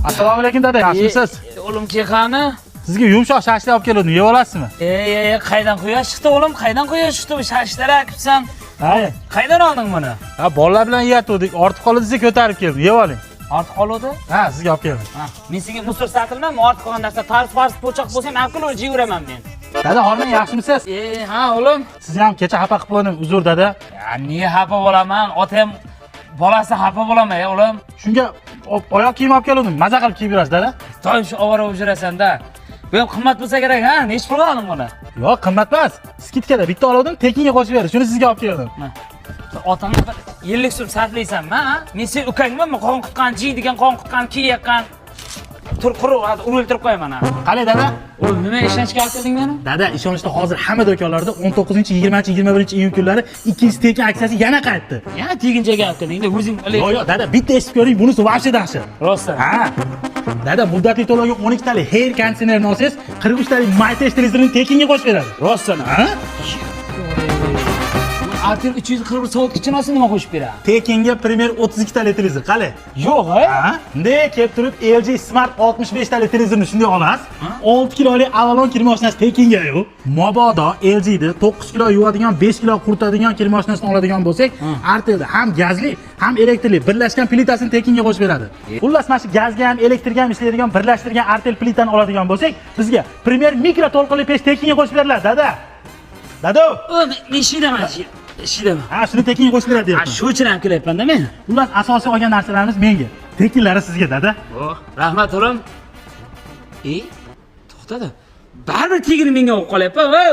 Assalomu alaykum dada, yaxshimisiz? O'g'lim, qani? Sizga yumshoq shashlik olib keldim, yeb olasizmi? Ey, qaydan quyosh chiqdi, o'g'lim? Qaydan quyosh chiqdi? Bu shashlar akibsan. Ha. Qaydan olding buni? Ha, bolalar bilan yeyatgandik, ortib qoldi desa ko'tarib keldim, yeb oling. Ortib qoluvdi? Ha, sizga olib keldim. Ha, men senga musor satilman, ortib qolgan narsa tarz farz po'choq bo'lsa ham olib kelib yeyveraman men. Dada, hormang, yaxshimisiz? Ha, o'g'lim. Sizni ham kecha xafa qilib qo'ydim, uzr dada. Ya, niye xafa bo'laman? Otam bolasi xafa bo'laman, ey o'g'lim. Shunga oyoq kiyim olib keldim, maza qilib kiyib yurasiz dada. Doim shu ovora bo'lib yurasan-da. Bu ham qimmat bo'lsa kerak, ha? Nechi pulga olding buni? Yo'q, qimmat emas. Скидка da bitta oldim, tekinga qo'shib berdi. Shuni sizga olib keldim. Otangga bir 50 so'm sarflaysanmi, ha? Men sen ukangmanmi? Qon qutqan, jiydigan qon qutqan, kiyayotgan. Tur, quruq, hozir uriltirib qo'yaman, ha. Qalay dada? Oğlum, nima ishonchga olib kelding meni? Dada, ishonchda hozir hamma do'konlarda 19, 20, 21 iyun kunlari ikkinchi tekin aksiyasi yana qaytdi. Yana teginchaga olib kelding, o'zing. Yo'q, yo'q, dada, bitta eshitib ko'ring, bunisi вообще dahshat. Rostdan. Ha. Dada, muddatli to'lovga 12 talik Haier konditsionerini olsangiz, 43 talik Maytech televizorini tekinga qo'shib beradi. Rostdan. Ha? Artel 341 soatga olsa nima qo'shib beradi? Tekinga Premier 32 talik televizor, qalay? Yo'q, ha? Ha? Bunday kelib turib LG Smart 65 talik televizorini shunday olasiz. 6 kilolik Avalon kir mashinasi tekinga yo'q. Mabodo LG'ni 9 kilo yuvadigan, 5 kilo quritadigan kir mashinasini oladigan bo'lsak, Artelda ham gazli, ham elektrli birlashgan plitasini tekinga qo'shib beradi. Xullas, mana shu gazga ham, elektrga ham ishlaydigan birlashtirgan Artel plitani oladigan bo'lsak, bizga Premier mikro to'lqinli pech tekinga qo'shib beriladi, dada. Dado, Men ishidaman, ishidaman. Ha, shuni tekinga qo'shib beradi Ha, deyapman. shu uchun ham kelyapman-da men. Xullas, asosiy olgan narsalarimiz menga. Tekinlari sizga, dada. Oh, rahmat, o'g'lim. Ey, to'xtada. Baribir tegini menga olib qolyapman, vo.